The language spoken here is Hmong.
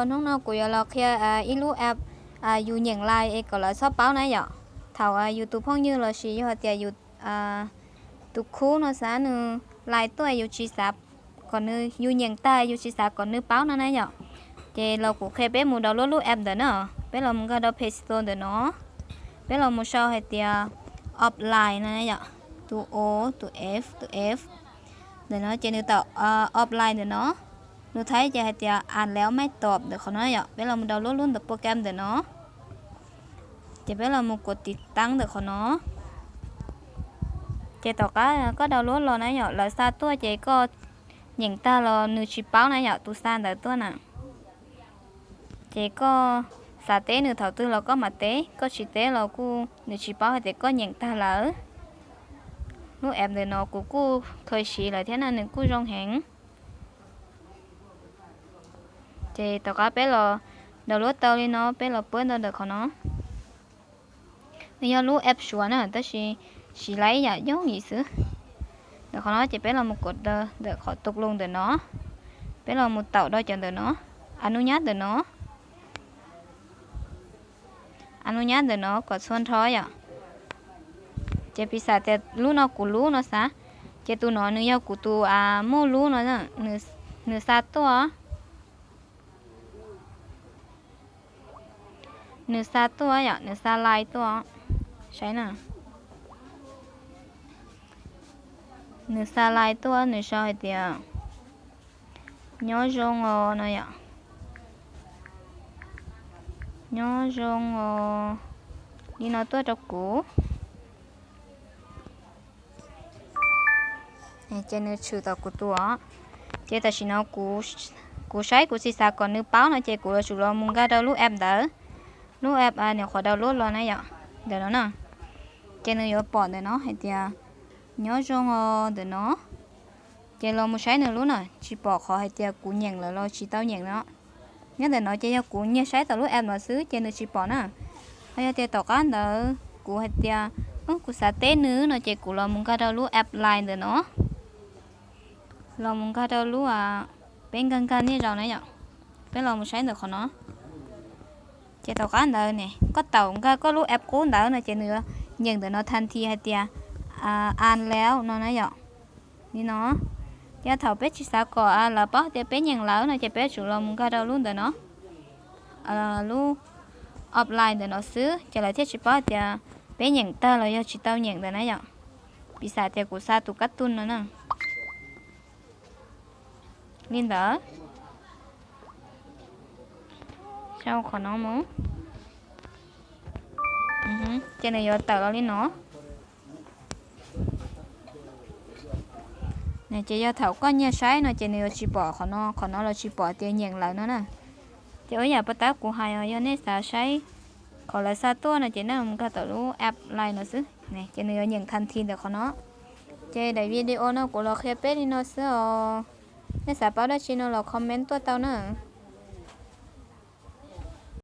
Hnub no kuv yuav los qhia ib lub app yus nyeem lais es kom lawv txhob paub na yom. Thaum yus tus phooj ywg lossis yog hais tias yus tus khub no xav nws lais tuaj yus tsis xav kom nws, yus nyeem tag yus tsis xav kom nws paub no na yom, ces los kuv qhia peb mus download lub app ntawm no. Peb los mus nkag rau Play Store ntawm no, peb los mus sau hais tias offline no yom, tus o, tus f, tus f ntawm no ces nws tawm offline ntawm no. Nws thaib ces hais tias a lev maib tom ntawm qhov no yom, peb los mus download lub ntawm program ntawm no. Ces peb los mus kuv tiv taab ntawm qhov no. Ces tom qab koj download los na yom, lawv xa tuaj ces koj nyeem tag los nws tsis paub na yom, tus xa ntawd tuaj na. Ces koj xav teb nws thaum twg los koj mam teb, koj tsis teb los kuj nws tsis paub hais tias koj nyeem tag lawm. Lub app ntawm no kuv kuj khaws siv lawm thiab na, nws kuj zoo heev. Ces tom qab peb los download tau li no, peb los puab ntawm qhov no. Nws yog lub app Suav na tab sis siv lais yam yooj yim xwb. Ntawm qhov no ces peb los mus kuv ntawm qhov tus lus ntawm no, peb los mus taum rau cov ntawm no, a nub nyab ntawm no, a nub nyab ntawm no kom txhua nrho yom. Ces piv xam tias lub no kuv lub no xav, ces tus no nws yog kuv tus muaj lub no, nws xa tuaj, nws xa tuaj yom, nws xa lais tuaj, saib na. Nws xa lais tuaj, nws sau hais tias nyob zoo os no yom, nyob zoo os, li no tuaj rau kuv. Ces nws tshwm tom kuv tus os. Ces tam sim no kuv saib kuv tsis xav kom nws paub no ces kuv yuav tsum los mus nkag rau lub app ntawd, lub app nyuam qhuav download los na yom, ntawm no na. Ces nws yuav pom ntawm no hais tias nyob zoo os ntawm no. Ces los mus saib nws lub na, tsis pom qhov hais tias kuv nyeem lawm los tsis tau nyeem no. Nyob ntawm no ces yog kuv nyiag saib tom lub app no xwb ces nws tsis pom na. Ho yog tias tom qab ntawd kuv hais tias kuv xav teb nws no ces kuv los mus nkag rau lub app Line ntawm no, los mus nkag rau lub, peb nkag nkag niaj zaus na yom, peb los mus saib ntawm qhov no. Ces tom qab ntawd ne koj taum nkag koj lub app qub ntawd no ces nws yuav nyeem ntawm no tha thi hais tias an laus no na yom. Li no, yog thaum peb tsis xav kom lawv paub tias peb nyeem lawm no ces peb yuav tsum los mus nkag rau lub ntawm no, lub offline ntawm no xwb ces lawv thiaj tsis paub tias peb nyeem tag los yog tsis tau nyeem ntawd na yom. Piv xam tias kuv xa tus kab tun no na, li ntawd, sau qhov no mus, ces nws yuav tawm los li no. Ces yog thaum koj nyiag saib no ces nws yuav tsis pom qhov no, qhov no los tsis pom tias nyeem lawm no na. Ces ua yam puag ta kuv hais os, yog nej xav saib qhov lawv xa tuaj no ces nej mus nkag tom lub app Line no xwb, ces nws yuav nyeem tha thi ntawm qhov no. Ces daim video no kuv los qhia peb li no xwb os. Nej xav paub dab tsi no los comment tuaj tau na.